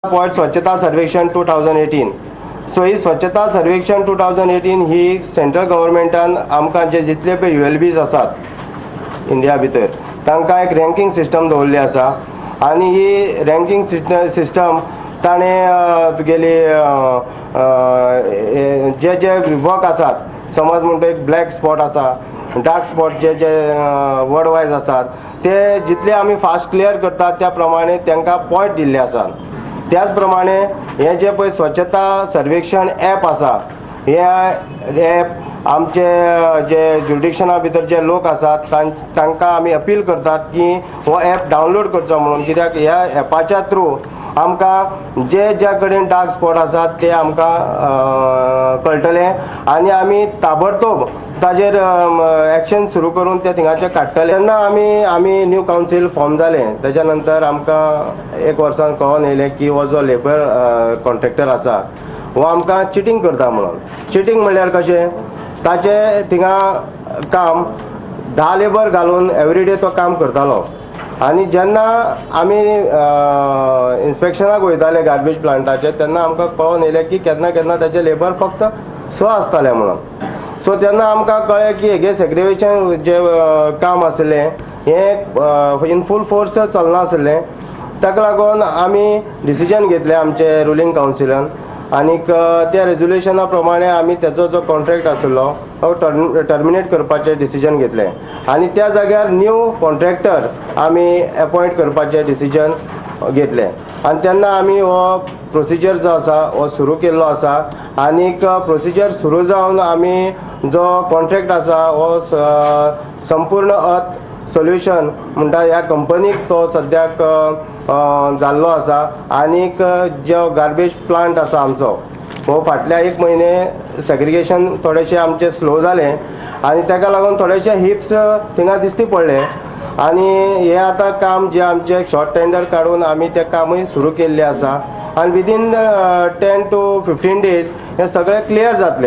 Point स्वच्छता सर्वेक्षण 2018. So ही स्वच्छता सर्वेक्षण 2018 ही सेंट्रल गव्हर्मेंटान आमकां जे जितले पळय ULBs आसात इंडिया भितर, तांकां एक रँकींग सिस्टम दवरली आसा आनी ही रँकींग सिस्टम ताणें तुगेली जे जे वर्क आसात, समज म्हणटा एक ब्लॅक स्पॉट आसा, डार्क स्पॉट, जे जे वर्ड वायज आसात ते जितले आमी फास्ट क्लियर करतात त्या प्रमाणे तांकां पॉयंट दिल्ले आसात. त्याच प्रमाणे हे जे पळय स्वच्छता सर्वेक्षण एप आसा, हे एप आमचे जे ज्युरिडिक्शना भितर जे लोक आसात तांकां आमी अपील करतात की हो एप डावनलोड करचो म्हणून, कित्याक ह्या एपाच्या थ्रू आमकां जे ज्या कडेन डार्क स्पॉट आसात ते आमकां कळटले आनी आमी ताबडतोब ताजेर एक्शन सुरू करून ते थिंगाचे काडटले. तेन्ना आमी आमी न्यू कावन्सील फॉर्म जालें तेज्या नंतर आमकां एक वर्सान कळोन येयलें की हो जो लेबर कॉन्ट्रॅक्टर आसा हो आमकां चिटींग करता म्हणून. चिटींग म्हणल्यार कशें, ताचें थिंगा काम 10 लेबर घालून एवरीडे तो काम करतालो आनी जेन्ना आमी इन्स्पेक्शनाक वयताले गार्बेज प्लांटाचे तेन्ना आमकां कळोन येयलें की केन्ना केन्ना ताचे लेबर फक्त 6 आसताले म्हणून. सो तेन्ना आमकां कळ्ळें की हेगे सेग्रिगेशन जे काम आसलें हें इन फूल फोर्स चलनासलें. ताका लागून आमी डिसिजन घेतलें आमचे रुलींग कावन्सिलान आनीक त्या रेजोल्युशना प्रमाणे आमी तेचो जो कॉन्ट्रॅक्ट आसलो तो टर्मिनेट करपाचें डिसिजन घेतलें आनी त्या जाग्यार न्यू कॉन्ट्रॅक्टर आमी एपॉयंट करपाचें डिसिजन घेतलें आनी तेन्ना आमी हो प्रोसिजर जो आसा हो सुरू केल्लो आसा आनीक प्रोसिजर सुरू जावन आमी जो कॉन्ट्रॅक्ट आसा हो संपूर्ण अर्थ सोल्युशन म्हणटा ह्या कंपनीक तो सद्याक जाल्लो आसा. आनीक जो गार्बेज प्लांट आसा आमचो हो फाटल्या एक म्हयने सेग्रिगेशन थोडेशें आमचें स्लो जालें आनी ताका लागून थोडेशे हिप्स थिंगा दिश्टी पडले आनी हें आतां काम जें आमचें शॉर्ट टेंडर काडून आमी तें कामूय सुरू केल्लें आसा आनी विदीन 10 to 15 days हें सगळें क्लियर जातलें.